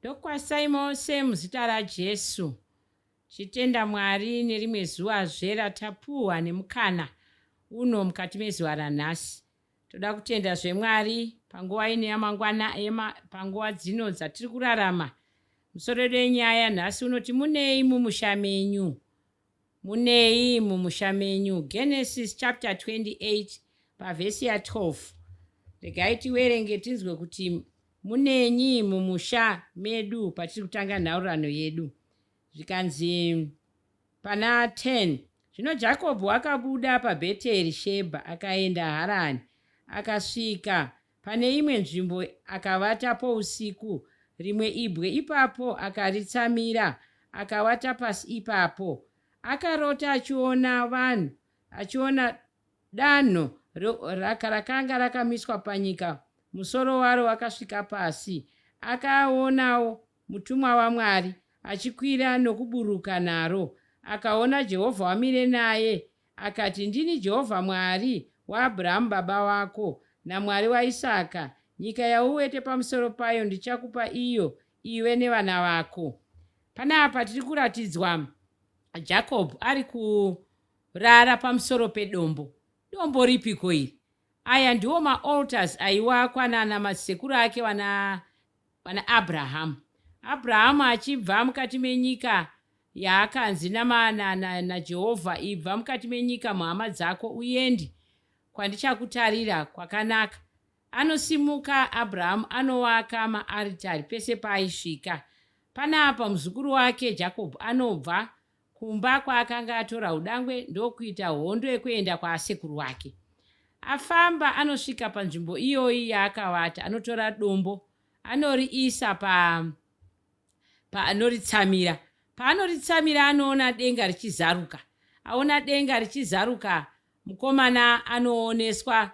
Ndokwasai mose muzita raJesu. Tichitenda Mwari nerimwe zuvazve ratapuhwa nemukana uno mukati mezuva ranhasi. Toda kutenda zveMwari panguva ino yamangwana yema, panguva dzino dzatiri kurarama. Musoro wedu wenyaya nhasi unoti munei mumusha menyu? Munei mumusha menyu? Genesis chapter 28 pavhesi ya 12. Regai tiwerenge tinzwe kuti munenyi mumusha medu patiri kutanga nhaurirano yedu. Zvikanzi pana 10 Zvino Jakobho akabuda paBheteri Shebha akaenda Harani, akasvika pane imwe nzvimbo akavatapo usiku, rimwe ibwe ipapo akaritsamira, akavata pasi ipapo. Akarota achiona vanhu, achiona danho rakanga rakamiswa panyika, musoro waro wakasvika pasi. Akaonawo mutumwa waMwari achikwira nokuburuka naro, akaona Jehovha wamire naye, akati, Ndini Jehovha Mwari waAbhurahamu baba wako, naMwari waIsaka, nyika yauwete pamusoro payo ndichakupa iyo iwe nevana vako. Panapa tiri kuratidzwa Jacob ari kurara pamusoro pedombo. Dombo ripiko iri? Aya ndiwo maaltars aiwakwa nana madzisekuru ake vana vana Abrahamu. Abrahamu achibva mukati menyika yaakanzi naJehovha, na, na ibva mukati menyika muhama dzako uende kwandichakutarira kwakanaka. Anosimuka Abrahamu anovaka maaritari pese paaisvika. Panapa muzukuru wake Jakobho anobva kumba kwaakanga atora udangwe ndokuita hondo yekuenda kwaasekuru wake. Afamba anosvika panzvimbo iyoyi yaakavata anotora dombo anoriisa pa paanoritsamira. Paanoritsamira anoona denga richizaruka. Aona denga richizaruka mukomana anooneswa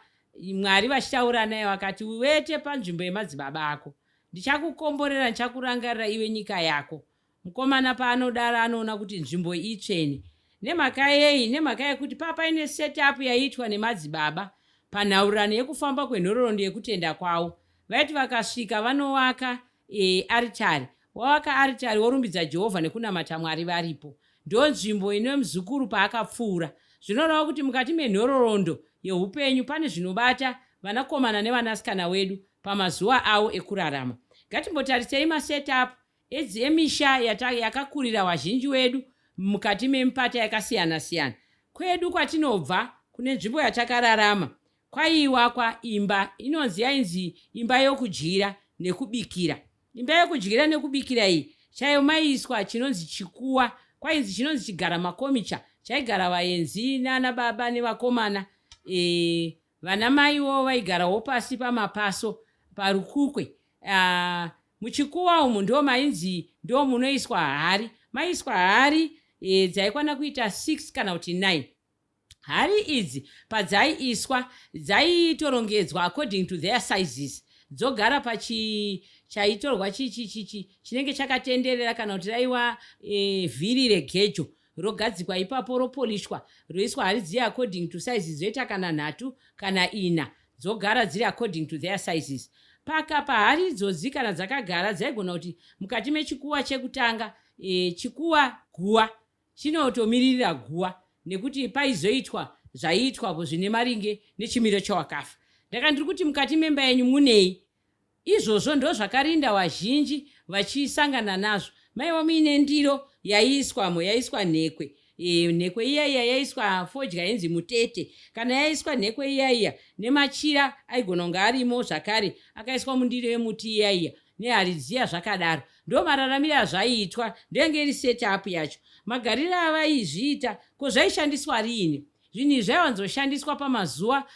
Mwari vachitaura naye vakati uvete panzvimbo yemadzibaba ako. Ndichakukomborera ndichakurangarira iwe nyika yako. Mukomana paanodaro anoona kuti nzvimbo iyi itsvene. Nemhaka yei? Nemhaka yekuti paa paine set up yaiitwa nemadzibaba panhaurirano yekufamba kwenhororondo yekutenda kwavo. Vaiti vakasvika vanovaka e, aritari. Wavaka aritari worumbidza Jehovha nekunamata Mwari varipo. Ndonzvimbo ine muzukuru paakapfuura. Zvinoreva kuti mukati menhororondo yehupenyu pane zvinobata vanakomana nevanasikana wedu pamazuva avo ekurarama. Ngatimbotarisei maset up Edzi emisha yakakurira vazhinji wedu mukati memipata yakasiyana-siyana. Kwedu kwatinobva kune nzvimbo yatakararama kwaiwakwa imba inonzi yainzi imba yokudyira nekubikira. Imba yokudyira nekubikira iyi chaiyo maiiswa chinonzi chikuwa, kwainzi chinonzi chigara makomicha chaigara vaenzi nana baba nevakomana e, Vana maiwo vaigarawo pasi pamapaso parukukwe. Ah, muchikuwa umu ndo mainzi ndo munoiswa hari. Maiiswa hari e, dzaikwana kuita 6 kana kuti 9. Hari idzi padzaiiswa dzaitorongedzwa according to their sizes dzogara pachi chaitorwa chi, chi, chi, chi, chinenge chakatenderera kana kuti raiwa e, vhiri regejo rogadzikwa ipapo ropolishwa roiswa hari dziye according to sizes dzoita kana nhatu kana ina dzogara dziri according to their sizes paka pahari idzodzi kana dzakagara dzaigona kuti mukati mechikuwa chekutanga e, chikuwa guwa chinotomiririra guwa nekuti paizoitwa zvaiitwapo zvine maringe nechimiro chewakafa ndaka ndiri kuti mukati memba yenyu munei Izvozvo ndozvakarinda vazhinji vachisangana nazvo. Maiva muine ndiro yaiiswamo, yaiswa nhekwe. E, nhekwe iya iya yaiswa fodya yainzi mutete. Kana yaiswa nhekwe iya iya nemachira aigona kunge arimo zvakare akaiswa mundiro yemuti iya iya nehari dziya zvakadaro. Ndo mararamire azvaiitwa, ndoyange iri set up yacho. Magariro avaizviita, ko zvaishandiswa riini? Zvinhu izvi zvaiwanzoshandiswa pamazuva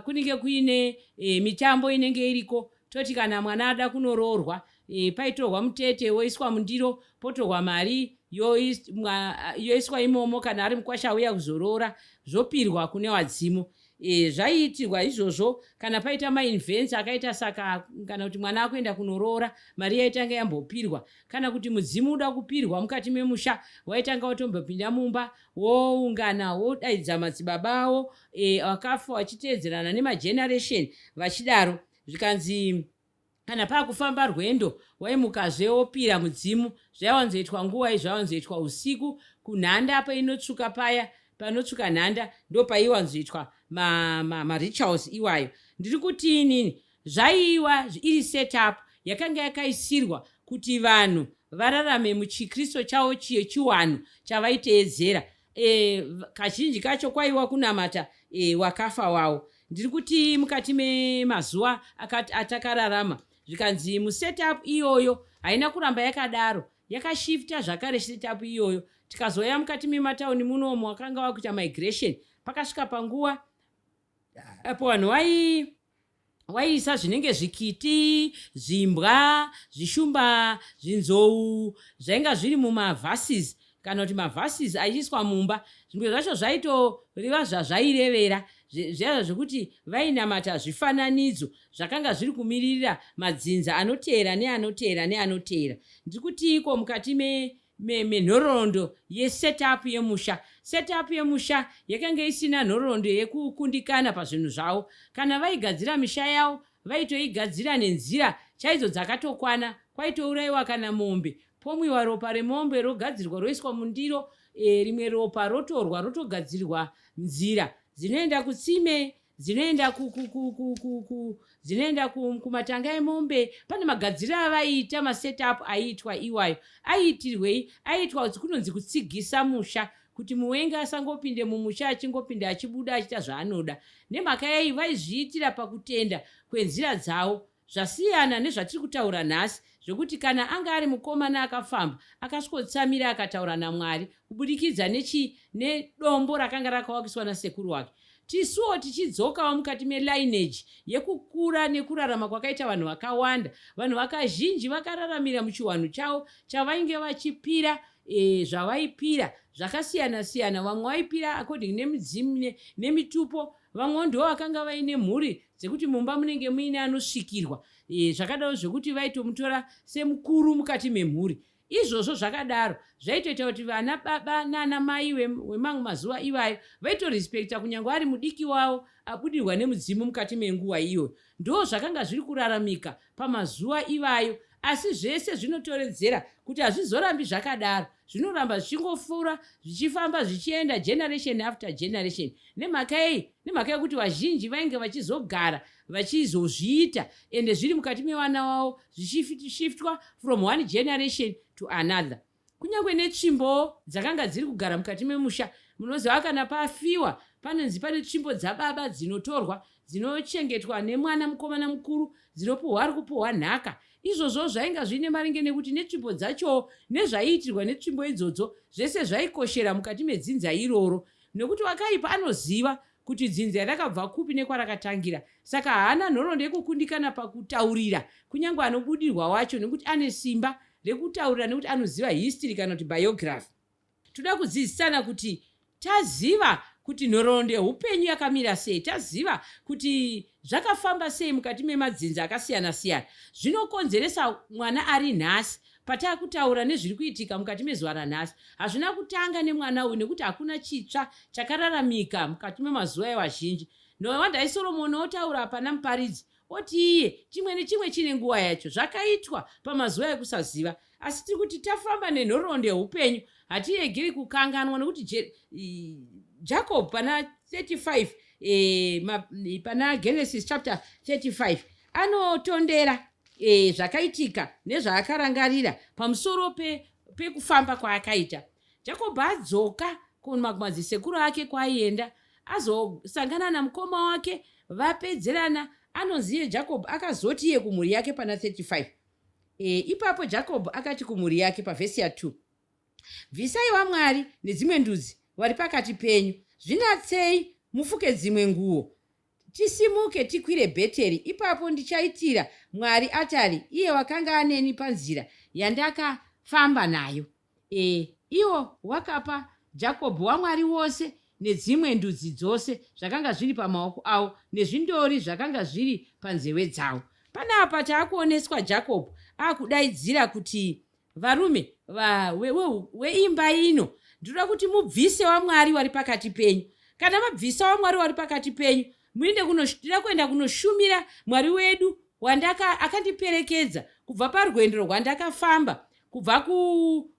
kunenge kuine e, mitambo inenge iriko toti kana mwana ada kunoroorwa e, paitorwa mutete woiswa mundiro potorwa mari yoiswa imomo kana ari mukwasha auya kuzoroora zvopirwa kune wadzimu e, zvaiitirwa izvozvo kana paita mainvents akaita saka kana kuti mwana akuenda kunoroora mari yaitanga yambopirwa kana kuti mudzimu uda kupirwa mukati memusha waitanga watombopinda mumba woungana wodaidza madzibaba avo e, vakafa vachiteedzerana nemageneration vachidaro zvikanzi Kana paakufamba rwendo waimukazve wopira mudzimu. Zvaiwanzoitwa nguwai? Zvaiwanzoitwa usiku kunhanda painotsvuka paya, panotsvuka nhanda ndopaiwanzoitwa marituals ma, ma iwayo. Ndiri kuti inini zvaiwa iri setup yakanga yakaisirwa kuti vanhu vararame muchiKristu chavo chiwanhu chavaiteedzera. Kazhinji kacho kwaiwa kunamata wakafa wavo. Ndiri kuti mukati memazuva atakararama, zvikanzi musetup iyoyo haina kuramba yakadaro, yakashifta zvakare setup iyoyo. Tikazouya mukati mematauni munomu, wakanga wakuita migration. Pakasvika panguva apo vanhu waiisa zvinenge zvikiti, zvimbwa, zvishumba, zvinzou zvainga zviri mumavases kana kuti mavases achiiswa mumba. Zvimwe zvacho zvaitoreva zvazvairevera, zviya zvekuti vainamata zvifananidzo zvakanga zviri kumiririra madzinza anoteera neanoteera neanoteera. Ndiri kutiiko mukati menhoroondo yesetup yemusha? Setup yemusha yakanga isina nhoroondo yekukundikana pazvinhu zvavo. Kana vaigadzira misha yavo, vaitoigadzira nenzira chaidzo dzakatokwana. Kwaitourayiwa kana mombe, pomwiwa ropa remombe, rogadzirwa, roiswa mundiro. Rimwe ropa rotorwa, rotogadzirwa nzira dzinoenda kutsime, dzinoenda kumatanga emombe. Pane magadziriro avaiita, masetup aiitwa iwayo. Aiitirwei? Aiitwa kuti kunonzi kutsigisa musha, kuti muvengi asangopinde mumusha achingopinda achibuda achiita zvaanoda. Nemhaka yei? Vaizviitira pakutenda kwenzira dzavo. Zvasiyana nezvatiri kutaura nhasi, zvekuti kana anga ari mukomana akafamba, akasvikotsamira, akataura naMwari kubudikidza nechi nedombo rakanga rakawakiswa nasekuru wake. Tisuwo tichidzokawo mukati melineage yekukura nekurarama kwakaita vanhu vakawanda, vanhu vakazhinji vakararamira muchiwanhu chavo chavainge vachipira, zvavaipira zvakasiyana siyana. Vamwe vaipira according nemidzimu nemitupo, vamwewo ndivo vakanga vaine mhuri dzekuti mumba munenge muine anosvikirwa, zvakadaro zvekuti vaitomutora semukuru mukati memhuri. Izvozvo zvakadaro zvaitoita kuti vana baba nana mai wemamwe mazuva ivayo vaitorespecta kunyange ari mudiki wavo abudirwa nemudzimu mukati menguva iyoyo. Ndo zvakanga zviri kuraramika pamazuva ivayo, asi zvese zvinotoredzera kuti hazvizorambi zvakadaro. Zvinoramba zvichingofura, zvichifamba, zvichienda generation after generation. Nemhaka yei? Nemhaka yekuti vazhinji vainge vachizogara vachizozviita, ende zviri mukati mevana vavo, zvichishiftwa from one generation to another. Kunyange netsvimbowo dzakanga dziri kugara mukati memusha. Munoziva kana pafiwa panonzi pane tsvimbo dzababa dzinotorwa, dzinochengetwa nemwana mukomana mukuru, dzinopuhwa ari kupuhwa nhaka. Izvozvo zvainga zviine maringe nekuti netsvimbo dzachowo nezvaiitirwa netsvimbo idzodzo zvese zvaikoshera mukati medzinza iroro, nekuti wakaipa anoziva kuti dzinza rakabva kupi nekwarakatangira, saka haana nhoroondo yekukundikana pakutaurira kunyange anobudirwa wacho, nekuti ane simba rekutaurira, nekuti anoziva history kana kuti biography. Toda kudzidzisana kuti taziva kuti nhoroondo yeupenyu yakamira sei, taziva kuti zvakafamba sei mukati memadzinza akasiyana-siyana, zvinokonzeresa mwana ari nhasi pataakutaura nezviri kuitika mukati mezuva ranhasi. Hazvina kutanga nemwana uyu, nekuti hakuna chitsva chakararamika mukati memazuva evazhinji. Nowandai Soromoni otaura pana Muparidzi, oti iye chimwe nechimwe chine nguva yacho, zvakaitwa pamazuva ekusaziva. Asi tiri kuti tafamba nenhoroondo yeupenyu, hatiregeri kukanganwa, nekuti Jacob pana 35, pana Genesis chapter 35, anotondera zvakaitika nezvaakarangarira pamusoro pekufamba kwaakaita. Jacob adzoka kumadzisekuru ake kwaaienda, azosangana namukoma wake, vapedzerana. Anonzi iye Jacob akazoti iye kumhuri yake pana 35, ipapo Jacob akati kumhuri yake pavhesi ya2, "Bvisai wamwari nedzimwe ndudzi vari pakati penyu, zvinatsei, mufuke dzimwe nguo, tisimuke tikwire Bheteri. Ipapo ndichaitira Mwari atari, iye wakanga aneni panzira yandakafamba nayo." Iwo wakapa Jakobho wamwari wose nedzimwe ndudzi dzose zvakanga zviri pamaoko avo nezvindori zvakanga zviri panzeve dzavo. Panapa taakuoneswa Jakobho akudaidzira kuti, "Varume weimba ino, ndinoda kuti mubvise wamwari wari pakati penyu. Kana mabvisa wamwari wari pakati penyu, muende, tinoda kuenda kunoshumira Mwari wedu." wandaka akandiperekedza kubva parwendo rwandakafamba kubva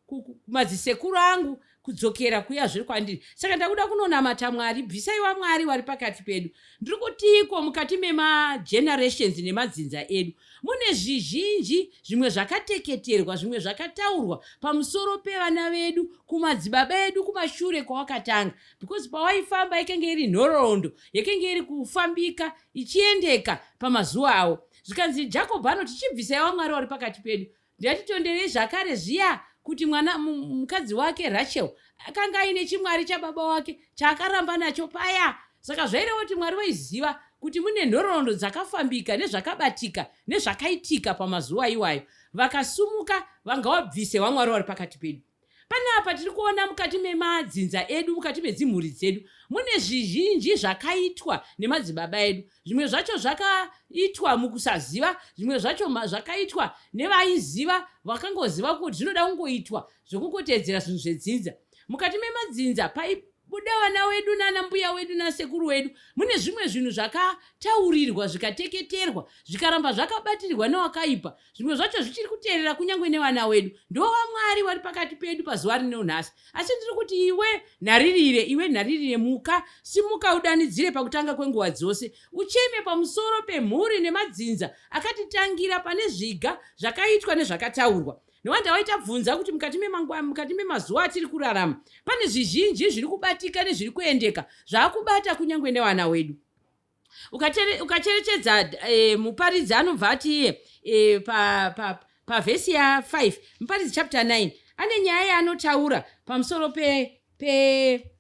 kumadzisekuru angu kudzokera kuya zviri kwandiri. Saka ndakuda kunonamata Mwari, bvisai waMwari wari pakati pedu. Ndiri kutiiko mukati memagenerations nemadzinza edu mune zvizhinji, zvimwe zvakateketerwa, zvimwe zvakataurwa pamusoro pevana vedu kumadzibaba edu kumashure kwawakatanga, because pawaifamba ikenge iri nhoroondo yakenge iri kufambika ichiendeka pamazuva avo. Zvikanzi Jakobho anoti, chibvisai waMwari wari pakati pedu. Ndatitonderei zvakare zviya kuti mwana mukadzi wake Rachel akanga aine chimwari chababa wake chaakaramba nacho paya. Saka zvaireva kuti Mwari vaiziva kuti mune nhoroondo dzakafambika nezvakabatika nezvakaitika pamazuva iwayo. Vakasumuka vangawabvise waMwari wari pakati pedu. Panapa tiri kuona mukati memadzinza edu, mukati medzimhuri dzedu, mune zvizhinji zvakaitwa nemadzibaba edu. Zvimwe zvacho zvakaitwa mukusaziva, zvimwe zvacho zvakaitwa nevaiziva, vakangoziva kuti zvinoda kungoitwa zvokungoteedzera zvinhu zvedzinza. Mukati memadzinza paibuda vana wedu nana mbuya wedu nasekuru wedu, mune zvimwe zvinhu zvakataurirwa zvikateketerwa zvikaramba zvakabatirirwa newakaipa. Zvimwe zvacho zvichiri kuteerera kunyange nevana wedu. NdovaMwari vari pakati pedu pazuva rino nhasi. Asi ndiri kuti iwe nharirire, iwe nharirire, muka, simuka udanidzire pakutanga kwenguva dzose, ucheme pamusoro pemhuri nemadzinza akatitangira pane zviga zvakaitwa nezvakataurwa. Nowanda waita bvunza kuti mukati memangwa, mukati memazuva atiri kurarama pane zvizhinji zviri kubatika nezviri kuendeka zvaakubata kunyange nevana wedu. Ukacherechedza muparidzi anobva ati iye pavhesi pa, pa ya5 Muparidzi chapter 9 ane nyaya yaanotaura pamusoro pe, pe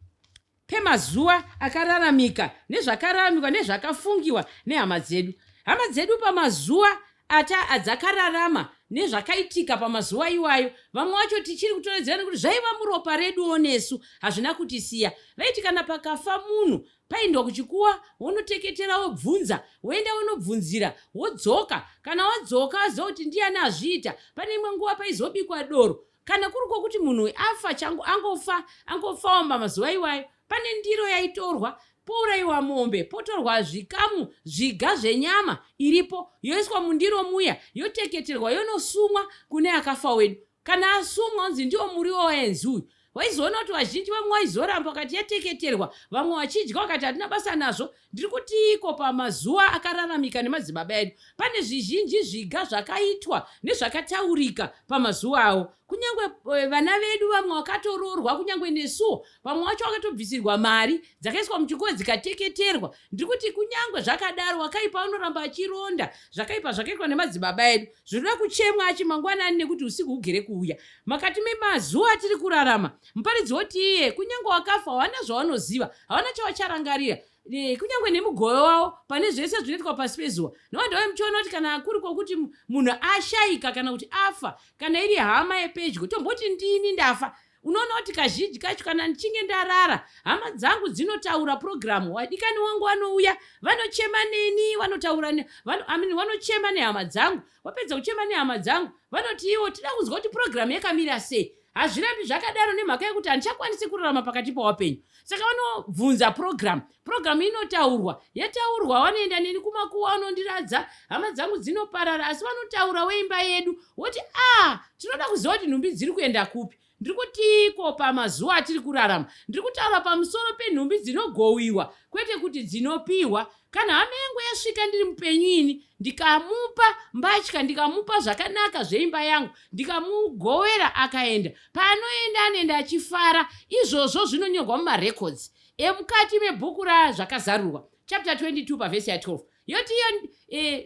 pemazuva akararamika nezvakararamikwa nezvakafungiwa nehama dzedu, hama dzedu pamazuva ata adzakararama nezvakaitika pamazuva iwayo. Vamwe vacho tichiri kutoredzera nekuti zvaiva muropa reduwo, nesu hazvina kutisiya. Vaiti kana pakafa munhu paindwa kuchikuwa, wonoteketera, wobvunza, woenda wonobvunzira, wodzoka. Kana wadzoka aziva kuti ndiani azviita, pane imwe nguva paizobikwa doro. Kana kuri kwokuti munhu afa changu angofa, angofawo pamazuva iwayo, pane ndiro yaitorwa, pourayiwa mombe, potorwa zvikamu zviga zvenyama iripo, yoiswa mundiro muya, yoteketerwa, yonosumwa kune akafa wedu. Kana asumwa onzi ndiwo muriwo waenzi uyu. Waizoona kuti vazhinji vamwe vaizoramba vakati yateketerwa, vamwe vachidya vakati hatina basa nazvo. Ndiri kutiiko pamazuva akararamika nemadzibaba edu? Pane zvizhinji zviga zvakaitwa nezvakataurika pamazuva avo. Kunyange vana vedu vamwe vakatoroorwa, kunyange nesuwo vamwe vacho vakatobvisirwa mari dzakaiswa muchikuva dzikateketerwa. Ndiri kuti kunyange zvakadaro, wakaipa unoramba achironda zvakaipa zvakaitwa nemadzibaba edu. Zvinoda kuchemwa achimangwanani nekuti usiku hugere kuuya. Makati memazuva atiri kurarama, muparidzi woti iye kunyange wakafa hawana zvawanoziva, hawana chawacharangarira kunyange nemugove wavo pane zvese zvinoitwa pasi pezuva. Nowanda wai muchiona kuti kana kuri kwokuti munhu ashaika kana kuti afa, kana iri hama yepedyo, tomboti ndini ndafa, unoona kuti kazhinji kacho kana ndichinge ndarara hama dzangu dzinotaura purogiramu, wadikani wangu vanouya vanochema neni, vanotaura vano, I mean, vanochema nehama dzangu. Wapedza kuchema nehama dzangu, vanoti ivo tida kunzwa kuti purogiramu yakamira sei. Hazvirambi zvakadaro nemhaka yekuti handichakwanisi kurarama pakati pawapenyu. Saka vanobvunza purogiramu, purogiramu inotaurwa, yataurwa vanoenda neni kumakuva, vanondiradza, hama dzangu dzinoparara, asi vanotaura weimba yedu woti a tinoda kuziva kuti nhumbi dziri kuenda kupi. Ndiri kutiiko pamazuva atiri kurarama? Ndiri kutaura pamusoro penhumbi dzinogowiwa kwete kuti dzinopiwa. Kana hama yangu yasvika ndiri mupenyu ini ndikamupa mbatya, ndikamupa zvakanaka zveimba yangu, ndikamugovera akaenda, paanoenda anoenda achifara. Izvozvo zvinonyorwa mumarekodzi emukati mebhuku raZvakazarurwa chapter 22 pavhesi ya12 yoti iyo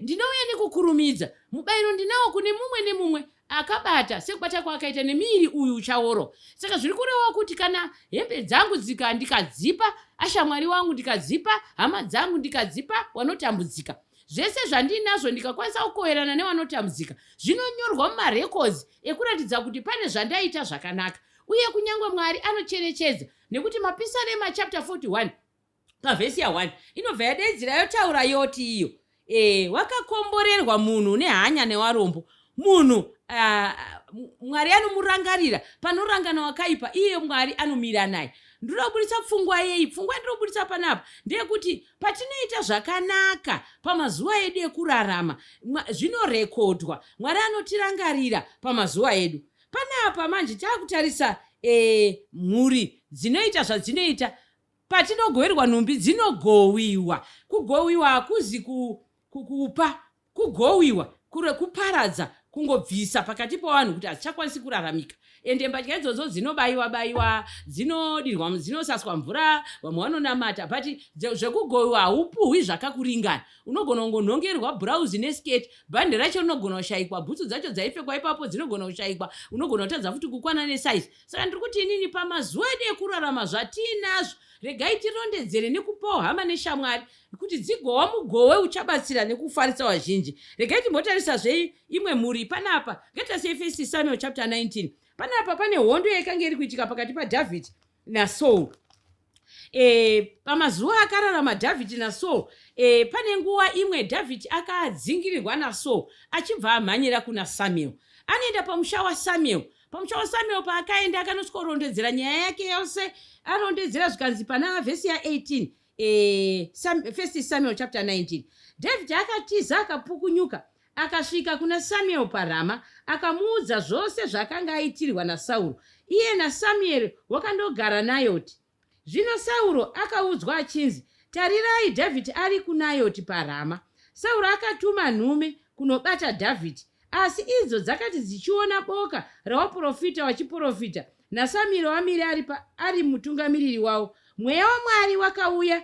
ndinouya nekukurumidza, mubayiro ndinawo kune mumwe nemumwe akabata sekubata kwaakaita nemiri uyu uchaorwa. Saka zviri kurevawo kuti kana hembe dzangu dzika ndikadzipa ashamwari wangu, ndikadzipa hama dzangu, ndikadzipa wanotambudzika, zvese zvandinazvo ndikakwanisa kukoverana nevanotambudzika, zvinonyorwa mumarekodzi ekuratidza kuti pane zvandaita zvakanaka. Uye kunyange Mwari anocherechedza nekuti Mapisarema chapter 41 pavhesi ya1 inobva yadaidzira yotaura yoti iyo wakakomborerwa munhu une hanya newarombo, munhu Mwari anomurangarira panorangana wakaipa, iye Mwari anomira naye. Ndinoda kubuditsa pfungwa yei? Pfungwa yandinobuditsa panapa ndeyekuti patinoita zvakanaka pamazuva edu ekurarama, zvinorekodwa. Mwari anotirangarira pamazuva edu. Panapa manje taakutarisa mhuri dzinoita zvadzinoita. Patinogoverwa nhumbi dzinogowiwa. Kugowiwa hakuzi kupa, kugowiwa kure kuparadza, kungobvisa pakati pevanhu kuti hadzichakwanisi kuraramika. Ende mbatya idzodzo dzinobayiwa bayiwa, dzinodirwa, dzinosaswa mvura, vamwe vanonamata, but zvekugowiwa haupuhwi zvakakuringana. Unogona kungonhongerwa bhurauzi nesiketi, bhande racho rinogona kushayikwa, bhutsu dzacho dzaipfekwa ipapo dzinogona kushayikwa, unogona kutadza futi kukwana nesaizi. Saka ndiri kuti inini pamazuva edu ekurarama zvatiinazvo, regai tirondedzere nekupawo hama neshamwari kuti dzigowa mugowe uchabatsira nekufarisa vazhinji. Regai timbotarisazve imwe mhuri panapa. Ngatitasei First Samuel chapter 19. Panapa pane hondo yaikanga iri kuitika pakati paDhavhidhi naSaul. Pamazuva akararama Dhavhidhi naSaul, pane nguva imwe Dhavhidhi akadzingirirwa naSaul achibva amhanyira kuna Samuel. Anoenda pamusha waSamuel. Pamusha waSamuel paakaenda akanosvikorondedzera nyaya yake yose, arondedzera zvikanzi pana vhesi ya18, First Samuel chapter 19, Dhavhidhi akatiza akapukunyuka akasvika kuna Samuel paRama, akamuudza zvose zvaakanga aitirwa naSauro. Iye naSamueri wakandogara Nayoti. Zvino Sauro akaudzwa achinzi, Tarirai, Dhavhidhi ari kuNayoti paRama. Sauro akatuma nhume kunobata Dhavhidhi. Asi idzo dzakati dzichiona boka ravaporofita vachiporofita, naSamueri amire ari, ari mutungamiriri wavo, mweya waMwari wakauya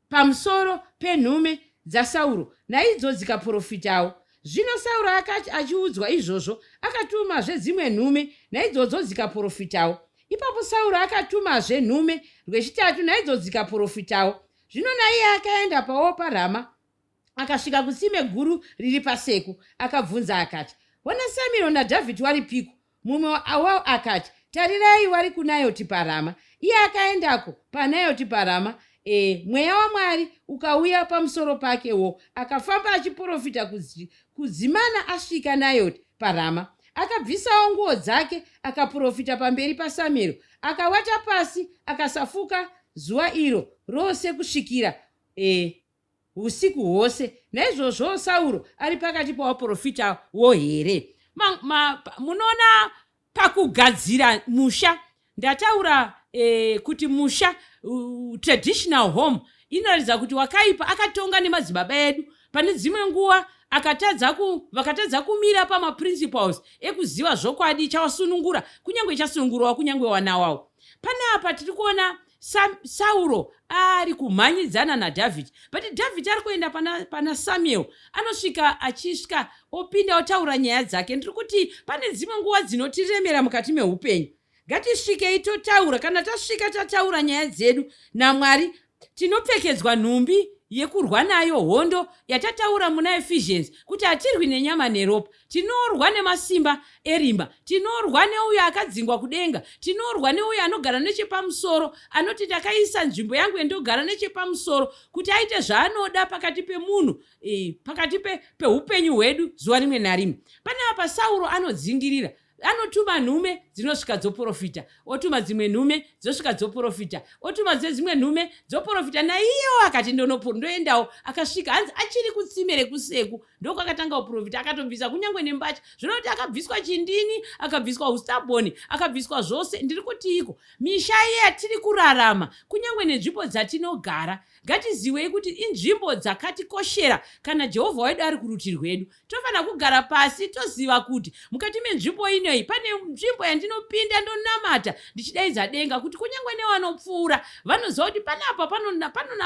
pamusoro penhume dzaSauro, naidzo dzikaporofitawo. Zvino Sauro akati achiudzwa izvozvo, akatumazve dzimwe nhume, naidzodzo dzikaporofitawo. Ipapo Sauro akatumazve nhume rwechitatu, naidzo dzikaporofitawo. Zvino naiye akaenda pawo paRama, akasvika kutsime guru riri paSeku, akabvunza akati, Wana Samueri naDhavhidhi waripiko? Mumwe wavo akati, Tarirai, wari kuNayoti paRama. Iye akaendako paNayoti paRama. Mweya waMwari ukauya pamusoro pake wo, akafamba achiporofita kudzimana asvika Nayoti paRama. Akabvisawo nguo dzake akaporofita pamberi paSamueri. Akawata pasi akasafuka zuva iro rose kusvikira usiku hwose. Naizvozvowo Sauro ari pakati pavaprofita wo here? Munoona pakugadzira musha ndataura kuti musha, traditional home inoratidza kuti wakaipa akatonga nemadzibaba edu pane dzimwe nguva akatadza vakatadza kumira pamaprinciples ekuziva zvokwadi chawasunungura, kunyange chasunungurwa kunyange wana wavo. Panapa tiri kuona Sauro ari kumhanyidzana naDhavhidhi, but Dhavhidhi ari kuenda pana Samuel. Anosvika achisvika opinda otaura nyaya dzake. Ndiri kuti pane dzimwe nguva dzinotiremera mukati meupenyu, ngatisvikei totaura. Kana tasvika tataura nyaya dzedu naMwari, tinopfekedzwa nhumbi yekurwa nayo hondo yatataura muna Ephesians kuti hatirwi nenyama neropa, tinorwa nemasimba erima, tinorwa neuyo akadzingwa kudenga, tinorwa neuyo anogara nechepamusoro, anoti ndakaisa nzvimbo yangu yandogara nechepamusoro kuti aite zvaanoda pakati pemunhu, pakati peupenyu hwedu zuva rimwe narimwe. Pane apa Sauro anodzingirira, anotuma nhume dzinosvika dzoporofita, otuma dzimwe nhume dzosvika dzoporofita, otuma dzedzimwe nhume dzoporofita. Naiyewo akati ndoendawo. Akasvika hanzi achiri kutsime rekuSeku, ndokwakatanga kuprofita. Akatobvisa kunyange nembatya, zvinoti kuti akabviswa chindini, akabviswa ustaboni, akabviswa zvose. Ndiri kutiiko, misha yatiri kurarama kunyange nenzvimbo dzatinogara, ngatiziwei kuti inzvimbo dzakatikoshera. Kana Jehovha wedu ari kurutivi rwedu, tofanira kugara pasi toziva kuti mukati menzvimbo inoyi pane nzvimbo yandinopinda ndonamata ndichidaidza denga, kuti kunyange nevanopfuura vanoziva kuti panapa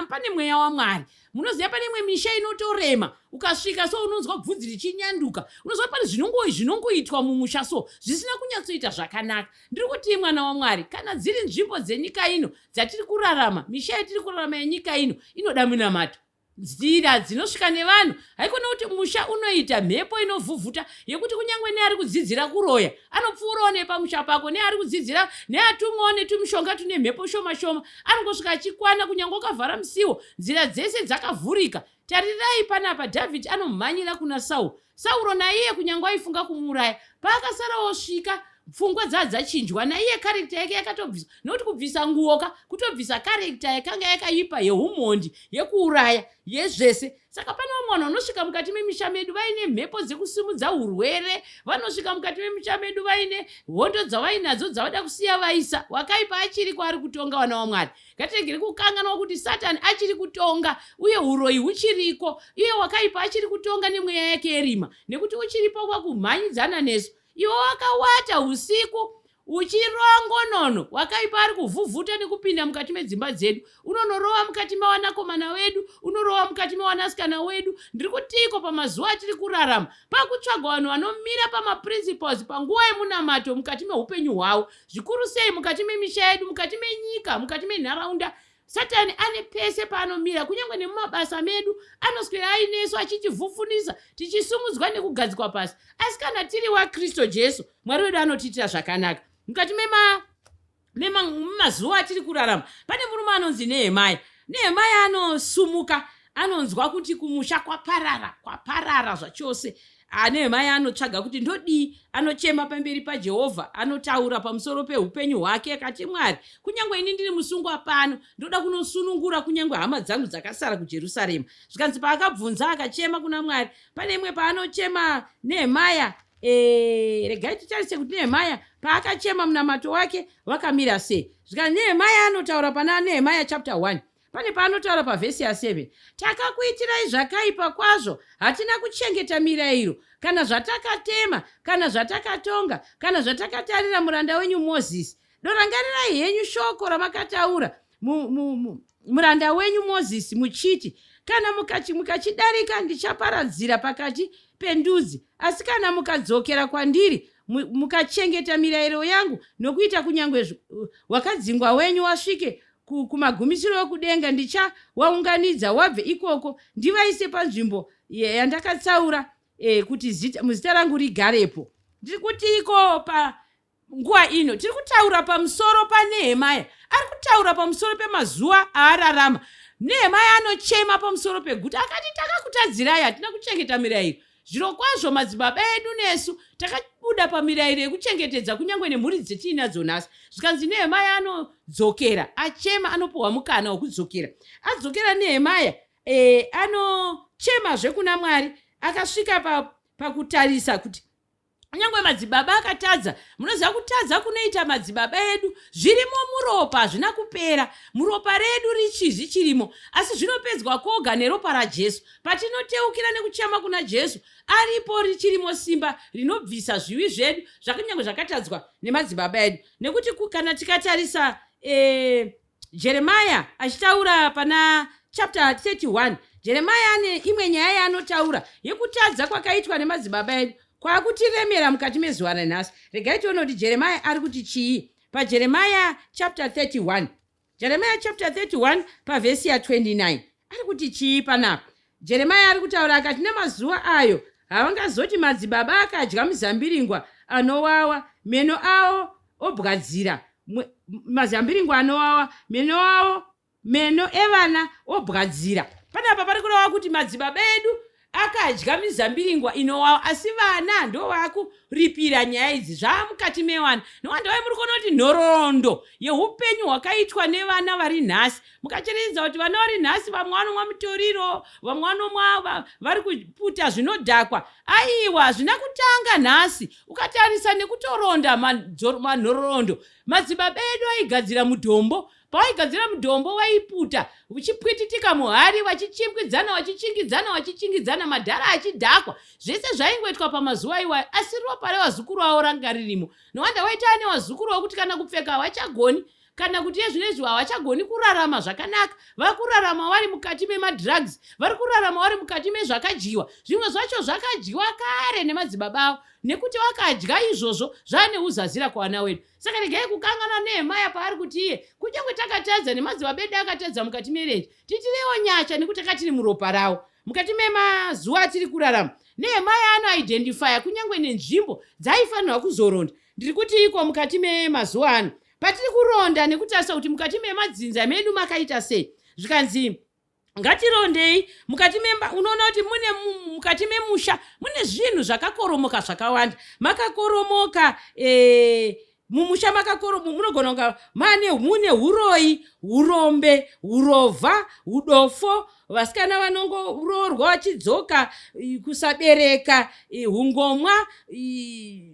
pane mweya waMwari. Munoziva pane imwe misha inotorema, ukasvika so unonzwa bvudzi richinyanduka, unonzwa pane zvinongoitwa mumusha so zvisina kunyatsoita zvakanaka. Ndiri kuti mwana waMwari, kana dziri nzvimbo dzenyika ino dzatiri kurarama, misha yatiri kurarama yenyika ino inoda minamato. Nzira dzinosvika nevanhu haikona kuti musha unoita mhepo inovhuvhuta yekuti kunyange neari kudzidzira kuroya anopfuurawo nepamusha pako, neari kudzidzira neatumwawo netumishonga tune mhepo shoma shoma anongosvika achikwana, kunyange ukavhara musiwo, nzira dzese dzakavhurika. Tarirai panapa, Dhavhidhi anomhanyira kuna Sauro. Sauro naiye kunyange aifunga kumuuraya, paakasara osvika pfungwa dzaa dzachinjwa, naiye character yake yakatobviswa, nokuti kubvisa nguo ka kutobvisa character yakanga yakaipa yeumhondi, yekuuraya, yezvese. Saka pane vamwe vanhu vanosvika mukati memisha medu vaine mhepo dzekusimudza urwere, vanosvika mukati memisha medu vaine hondo dzavainadzo dzavada kusiya vaisa. Wakaipa achiriko, ari kutonga. Vana vaMwari, ngatiregere kukanganwa kuti Satani achiri kutonga uye uroyi huchiriko, iye wakaipa achiri kutonga nemweya yake yerima, nekuti uchiripo kwakumhanyidzana nesu. Iwe wakawata usiku uchirongonono, wakaipa ari kuvhuvhuta nekupinda mukati medzimba dzedu. Unonorova mukati mevanakomana vedu, unorova mukati mevanasikana wedu. Ndiri kutiko pamazuva atiri kurarama, pakutsvagwa vanhu vanomira pamaprinciples panguva yemunamato mukati meupenyu hwavo, zvikuru sei mukati memisha yedu, mukati menyika, mukati menharaunda. Satani ane pese paanomira, kunyange nemumabasa medu anoswera ainesu achitivhupfunisa, tichisumudzwa nekugadzikwa pasi. Asi kana tiri waKristu Jesu, Mwari wedu anotiitira zvakanaka. Mukati memazuva atiri kurarama, pane murume anonzi Nehemaya. Nehemaya anosumuka, anonzwa kuti kumusha kwaparara, kwaparara zvachose. Nehemaya anotsvaga kuti ndodii. Anochema pamberi paJehovha, anotaura pamusoro peupenyu hwake akati, "Mwari, kunyange ini ndiri musungwa pano, ndoda kunosunungura kunyange hama dzangu dzakasara kuJerusarema." Zvikanzi paakabvunza akachema kuna Mwari, pane imwe paanochema Nehemaya. Regai titarise kuti Nehemaya paakachema munamato wake wakamira sei. Zvikanzi Nehemaya anotaura pana Nehemaya chapter 1, pane paanotaura pavhesi ya7, "Takakuitirai zvakaipa kwazvo. Hatina kuchengeta mirayiro, kana zvatakatema, kana zvatakatonga, kana zvatakatarira muranda wenyu Mozisi. Dorangarirai henyu shoko ramakataura muranda wenyu Mozisi muchiti, 'Kana mukachidarika, ndichaparadzira pakati pendudzi. Asi kana mukadzokera kwandiri, mukachengeta mirayiro yangu nokuita, kunyange wakadzingwa wenyu wasvike kumagumisiro ekudenga, ndichawaunganidza wabve ikoko, ndivaise panzvimbo yandakatsaura kuti muzita rangu rigarepo.'" Ndiri kuti iko panguva ino tiri kutaura pamusoro paNehemaya, ari kutaura pamusoro pemazuva aararama. Nehemaya anochema pamusoro peguta akati, "Takakutadzirai, hatina kuchengeta mirayiro. Zviro kwazvo madzibaba edu nesu takabuda pamirayiro yekuchengetedza kunyange nemhuri dzetiinadzo nhasi." Zvikanzi Nehemaya anodzokera achema, anopiwa mukana wekudzokera. Adzokera Nehemaya, anochemazve kuna Mwari. Akasvika pakutarisa kuti kunyange madzibaba akatadza, munoziva kutadza kunoita madzibaba edu zvirimo muropa, hazvina kupera muropa redu, richi zvichirimo, asi zvinopedzwa koga neropa raJesu. Patinoteukira nekuchema kuna Jesu, aripo, richirimo simba rinobvisa zvivi zvedu zvakunyange zvakatadzwa nemadzibaba edu. Nekuti kana tikatarisa Jeremaya achitaura pana chapter 31, Jeremaya ane imwe nyaya yaanotaura yekutadza kwakaitwa nemadzibaba edu kwakutiremera mukati mezuva ranhasi. Regai tione kuti Jeremaya ari kuti chii paJeremaya chapter 31. Jeremaya chapter 31 pavhesi ya29 ari kuti chii panapa? Jeremaya ari kutaura akati, "Nemazuva ayo havangazoti, 'Madzibaba akadya muzambiringwa anowawa, meno avo obwadzira.' Mazambiringwa anowawa, meno avo, meno evana obwadzira." Panapa pari kureva kuti madzibaba edu akadya mizambiringwa inowawa, asi vana ndo vakuripira nyaya idzi, zvaamukati mevana. Nowandawai muri kuona kuti nhoroondo yeupenyu hwakaitwa nevana vari nhasi, mukacherechedza kuti vana vari nhasi, vamwe vanomwa mutoriro, vamwe vanomwa, vari kuputa zvinodhakwa. Aiwa, hazvina kutanga nhasi. Ukatarisa nekutoronda manhoroondo, madzibaba edu aigadzira mudhombo. Pavaigadzira mudhombo, vaiputa uchipwititika muhari, vachichimbwidzana, vachichingidzana, vachichingidzana, madhara achidhakwa. Zvese zvaingoitwa pamazuva iwayo, asi ropa revazukuru avo ranga ririmo. Nowanda waita ane vazukuru vokuti kana kupfeka havachagoni, kana kuti yezvinezvi havachagoni kurarama zvakanaka. Vakurarama vari mukati memadrugs, vari kurarama vari mukati mezvakadyiwa. Zvimwe zvacho zvakadyiwa kare nemadzibaba avo, nekuti vakadya izvozvo zvava neuzazira kuvana wedu. Saka regai kukanganwa Nehemaya paari kuti iye, kunyange takatadza nemadzibaba edu akatadza mukati merenje, titirewo nyasha nekuti takatiri muropa ravo. Mukati memazuva atiri kurarama, Nehemaya anoidentifya kunyange nenzvimbo dzaifanirwa kuzoronda. Ndiri kuti iko mukati memazuva ano patiri kuronda nekutarisa kuti mukati memadzinza medu makaita sei. Zvikanzi Ngatirondei mukati memba. Unoona kuti mune mukati memusha mune zvinhu zvakakoromoka zvakawanda. Makakoromoka mumusha makakoromo, munogona kunga mane mune uroyi, urombe, urovha, udofo, vasikana vanongoroorwa vachidzoka, kusabereka, ungomwa,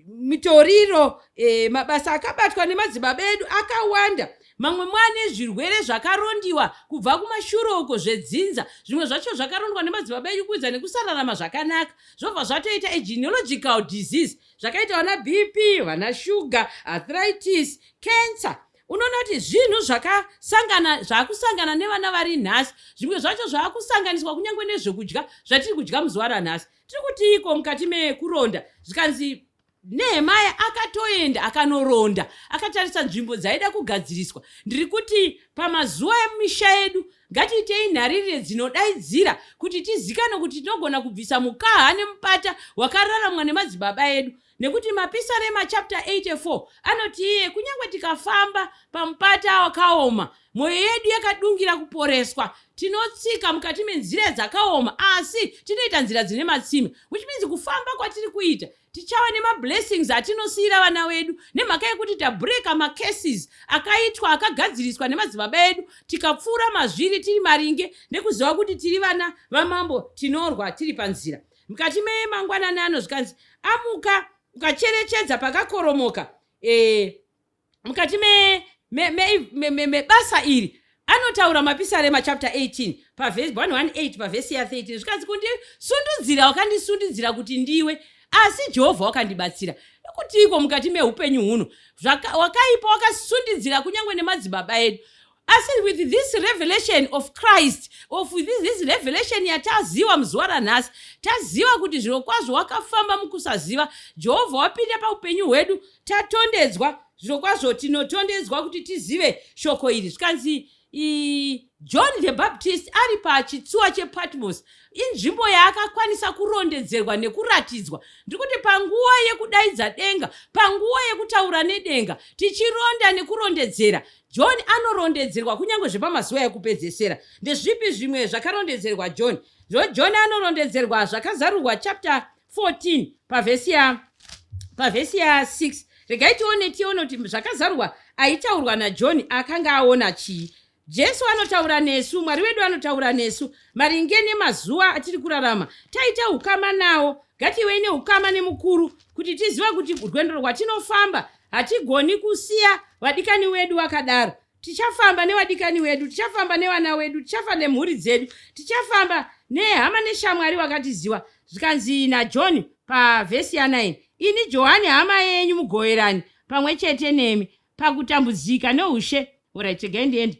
mitoriro, mabasa akabatwa nemadzibaba edu akawanda. Mamwe mwane zvirwere zvakarondiwa kubva kumashure uko zvedzinza. Zvimwe zvacho zvakarondwa nemadzibaba edu kuedza nekusararama zvakanaka, zvobva zvatoita agenealogical disease, zvakaita vana BP, vana shuga, arthritis, cancer. Unoona kuti zvinhu zvakasangana, zvaakusangana nevana vari nhasi. Zvimwe zvacho zvaakusanganiswa kunyange nezvekudya zvatiri kudya muzuva ranhasi. Tiri kutiiko mukati mekuronda? Zvikanzi Nehemaya akatoenda akanoronda, akatarisa nzvimbo dzaida kugadziriswa. Ndiri kuti pamazuva emisha yedu ngatiitei nharirire dzinodaidzira kuti tizikanwe kuti tinogona kubvisa mukaha nemupata wakararamwa nemadzibaba edu, nekuti Mapisarema chapter 84 anoti iye kunyange tikafamba pamupata wakaoma, mwoyo yedu yakadungira kuporeswa. Tinotsika mukati menzira dzakaoma, asi tinoita nzira dzine matsime, which means kufamba kwatiri kuita tichava nemablessings atinosiyira vana vedu, nemhaka yekuti tabreka macurses akaitwa, akagadziriswa nemadzibaba edu, tikapfuura mazviri tiri maringe nekuziva kuti tiri vana vamambo, tinorwa tiri panzira. Mukati memangwanani ano, zvikanzi amuka ukacherechedza pakakoromoka mukati mebasa me, me, me, iri, anotaura Mapisarema chapter 18 pavhesi 118 pavhesi ya13. Zvikanzi kundisundudzira wakandisundudzira kuti ndiwe, asi Jehovha wakandibatsira. Nokutiiko mukati meupenyu huno wakaipa wakasundidzira kunyange nemadzibaba edu, asi with this revelation of Christ, of this revelation yataziva muzuva ranhasi, taziva kuti zviro kwazvo wakafamba mukusaziva. Jehovha wapinda paupenyu hwedu, tatondedzwa. Zviro kwazvo tinotondedzwa kuti tizive shoko iri. Zvikanzi John the Baptist ari pachitsuwa chePatmos, inzvimbo yaakakwanisa kurondedzerwa nekuratidzwa. Ndiri kuti panguva yekudaidza denga, panguva yekutaura nedenga, tichironda nekurondedzera, John anorondedzerwa kunyange zvepamazuva ekupedzesera. Ndezvipi zvimwe zvakarondedzerwa John? John anorondedzerwa Zvakazarurwa chapter 14 pavhesi ya6. Regai tione kuti Zvakazarurwa aitaurwa naJohn akanga aona chii. Jesu anotaura nesu, Mwari wedu anotaura nesu maringe nemazuva atiri kurarama. Taita ukama nawo, ngativei neukama nemukuru kuti tizive kuti rwendo rwatinofamba hatigoni kusiya vadikani wedu vakadaro. Tichafamba nevadikani wedu, tichafamba nevana wedu, tichafamba nemhuri dzedu, tichafamba nehama neshamwari wakatiziva. Zvikanzi naJohn pavhesi ya9, "Ini Johani, hama yenyu, mugoverani pamwe chete nemi pakutambudzika neushe." Alright, regai ndiende.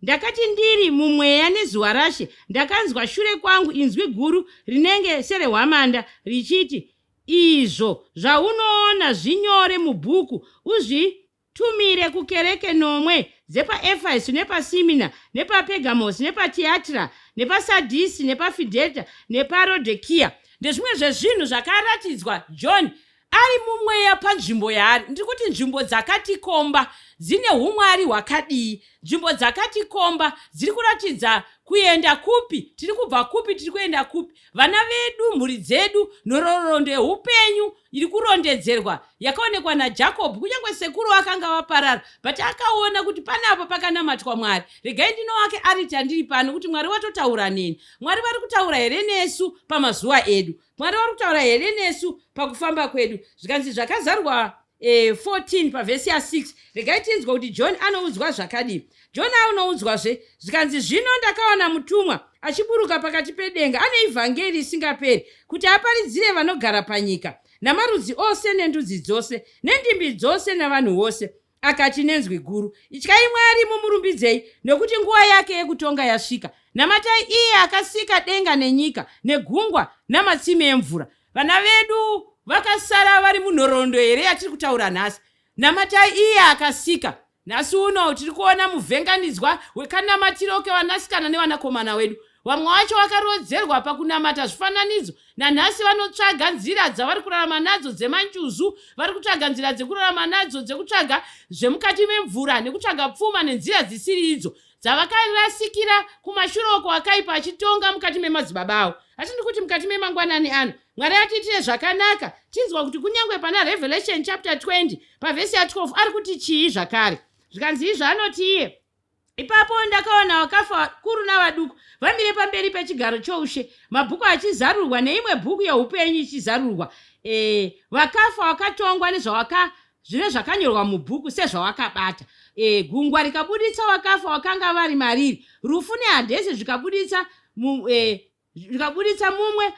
Ndakati ndiri mumweya nezuva raShe, ndakanzwa shure kwangu inzwi guru rinenge serehwamanda richiti, "Izvo zvaunoona zvinyore mubhuku, uzvitumire kukereke nomwe dzepaEfeso, nepaSimina, nepaPegamosi, nepaTiatira, nepaSadhisi, nepaFideta, nepaRodhekiya." Ndezvimwe zvezvinhu zvakaratidzwa John ari mumweya panzvimbo yaari. Ndiri kuti nzvimbo dzakatikomba dzine umwari hwakadii? Nzvimbo dzakatikomba dziri kuratidza kuenda kupi? Tiri kubva kupi? Tiri kuenda kupi? Vana vedu, mhuri dzedu, nhororondo yeupenyu iri kurondedzerwa yakaonekwa naJakobho. Kunyange sekuru akanga vaparara, but akaona kuti panapa pakanamatwa Mwari, regai ndinovake arita ndiri pano, kuti Mwari watotaura neni. Mwari vari kutaura here nesu pamazuva edu? Mwari vari kutaura here nesu pakufamba kwedu? Zvikanzi Zvakazarwa 14 pavhesi ya6. Regai tinzwa kuti John anoudzwa zvakadii. John anoudzwazve, zvikanzi, "Zvino ndakaona mutumwa achiburuka pakati pedenga, ane ivhangeri isingaperi kuti aparidzire vanogara panyika, namarudzi ose, nendudzi dzose, nendimi dzose, navanhu vose. Akati nenzwi guru, 'Ityai Mwari, mumurumbidzei, nekuti nguva yake yekutonga yasvika. Namatai iye akasika denga nenyika negungwa namatsime emvura.'" Vana vedu vakasara vari munhoroondo here yatiri kutaura nhasi? Namatai iye akasika. Nhasi uno tiri kuona muvhenganidzwa wekanamatiro kevanasikana nevanakomana wedu. Vamwe vacho vakarodzerwa pakunamata zvifananidzo. Nanhasi vanotsvaga nzira dzavari kurarama nadzo dzemanjuzu, vari kutsvaga nzira dzekurarama nadzo dzekutsvaga zvemukati memvura nekutsvaga pfuma nenzira dzisiri idzo dzavakarasikira kumashure uko akaipa achitonga mukati memadzibaba avo. Asi ndikuti mukati memangwanani ano Mwari atiitire zvakanaka. Tinzwa kuti kunyange pana Revelation chapter 20 pavhesi ya 12 ari kuti chii zvakare. Zvikanzi izvo anoti iye Ipapo ndakaona vakafa vakuru navaduku vamire pamberi pechigaro choushe, mabhuku achizarurwa, neimwe bhuku youpenyu ichizarurwa. E, vakafa vakatongwa nezvawaka zvine zvakanyorwa mubhuku sezvawakabata. E, gungwa rikabuditsa vakafa vakanga vari mariri, rufu neHadhesi zvikabuditsa mu, e, zvikaburitsa mumwe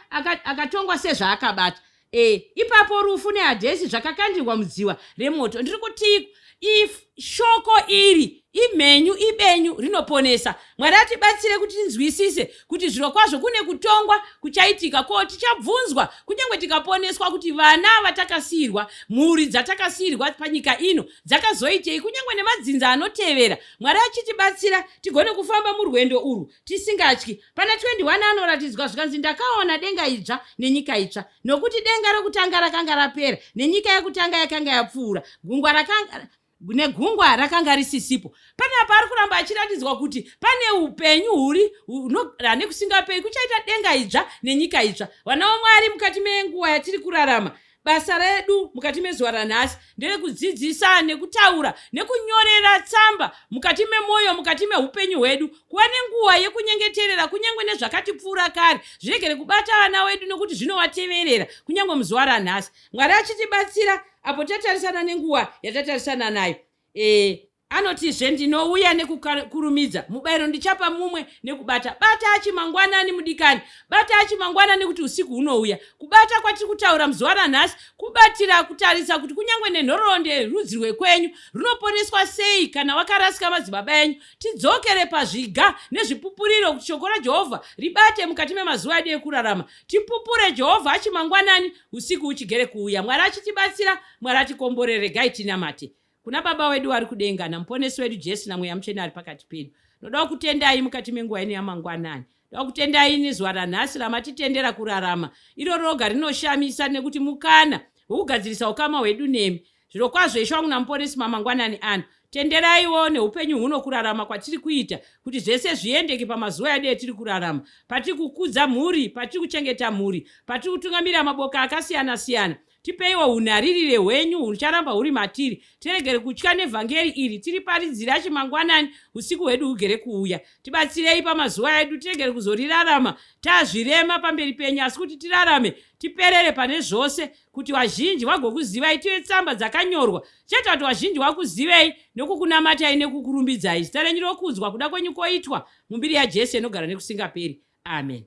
akatongwa aka sezvaakabata. E, ipapo rufu nehadhesi zvakakandirwa mudziwa remoto. Ndiri kuti if shoko iri imhenyu ibenyu rinoponesa. Mwari atibatsire kuti tinzwisise kuti zvirokwazvo kune kutongwa kuchaitika ko tichabvunzwa kunyange tikaponeswa kuti vana vatakasiirwa mhuri dzatakasiirwa panyika ino dzakazoitei kunyange nemadzinza anotevera. Mwari achitibatsira tigone kufamba murwendo urwu tisingatyi. Pana 21 anoratidzwa zvikanzi ndakaona denga idzva nenyika itsva nokuti denga rokutanga rakanga rapera nenyika yekutanga yakanga yapfuura gungwa rakanga negungwa rakanga risisipo. Panapa ari kuramba achiratidzwa kuti pane upenyu huri hunogara nekusingaperi kuchaita denga idzva nenyika itsva. Vana vaMwari mukati menguva yatiri kurarama Basa redu mukati mezuva ranhasi nderekudzidzisa nekutaura nekunyorera tsamba mukati memwoyo, mukati meupenyu hwedu, kuva nenguva yekunyengeterera kunyange nezvakatipfuura kare zviregere kubata vana wedu nokuti zvinovateverera kunyange muzuva ranhasi. Mwari achitibatsira apo tatarisana nenguva yatatarisana nayo. E, Anotizve, Ndinouya nekukurumidza, mubayiro ndichapa mumwe nekubata. Bata achimangwanani, mudikani. Bata achimangwanani kuti usiku hunouya. Kubata kwatiri kutaura muzuva ranhasi, kubatira kutarisa kuti kunyange nenhoroondo yerudzi rwekwenyu runoponeswa sei kana wakarasika madzibaba enyu. Tidzokere pazviga nezvipupuriro kuti shoko raJehovha ribate mukati memazuva edu ekurarama. Tipupure Jehovha achimangwanani, usiku huchigere kuuya. Mwari achitibatsira, Mwari atikomborere. Regai tinamate. Kuna Baba wedu vari kudenga, naMuponesi wedu Jesu, naMweya Mutsvene ari pakati pedu. Ndoda kukutendai mukati menguva ino yamangwanani. Ndoda kukutendai nezuva ranhasi ramatitendera kurarama. Iro roga rinoshamisa nekuti mukana wekugadzirisa ukama hwedu nemi. Zvirokwazvo Ishe wangu naMuponesi mamangwanani ano. Tenderaiwo neupenyu huno kurarama kwatiri kuita kuti zvese zviendeke pamazuva edu etiri kurarama. Patiri kukudza mhuri, patiri kuchengeta mhuri, patiri kutungamira maboka akasiyana siyana. Tipeiwo hunharirire hwenyu hucharamba huri matiri, tiregere kutya nevhangeri iri, tiriparidzire achimangwanani, usiku hwedu hugere kuuya. Tibatsirei pamazuva edu, tiregere kuzorirarama tazvirema pamberi penyu, asi kuti tirarame tiperere pane zvose, kuti vazhinji vagokuzivai, tive tsamba dzakanyorwa chete kuti vazhinji vakuzivei nokukunamatai nekukurumbidzai. Zita renyu rokudzwa, kuda kwenyu koitwa, mumbiri yaJesu inogara nekusingaperi. Amen.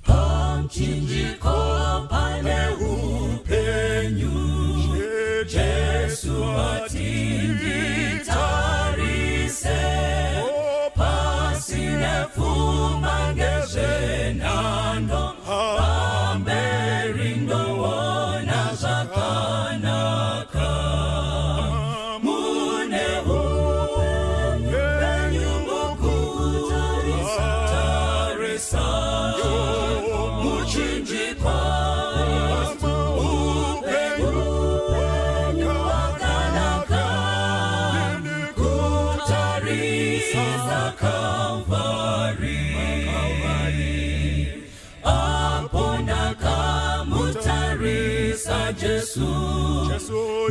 Pamchinjiko pane upenyu, Jesu atinditarise, pasine pfuma ngezvenhando, pamberi ndoona zvakanaka. Mune upenyu mukutarisa tarisa muchinjikwa upenyu wakanaka kutarisa Kalvari apo ndakamutarisa Jesu,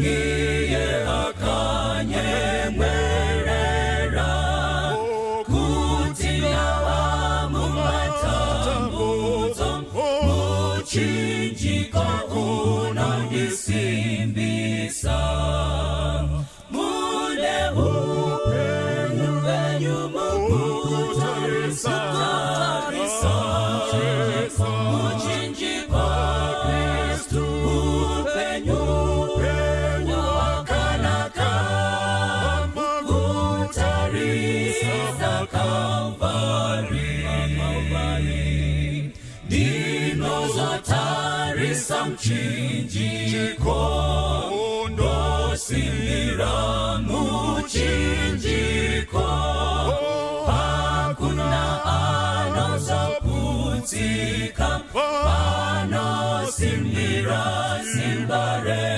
iye akanyemwerera kuti ndava mumatambudzo muchinjiko unondisimbisa mune upenyu venyu mukutarisa tarisa muchinjikwa Kristu upenyu wakanaka kutarisa Kalvari ndinozotarisa muchinjiko ndosimbira muchinjiko hakuna Vanozoputsika, vanosimbira simba.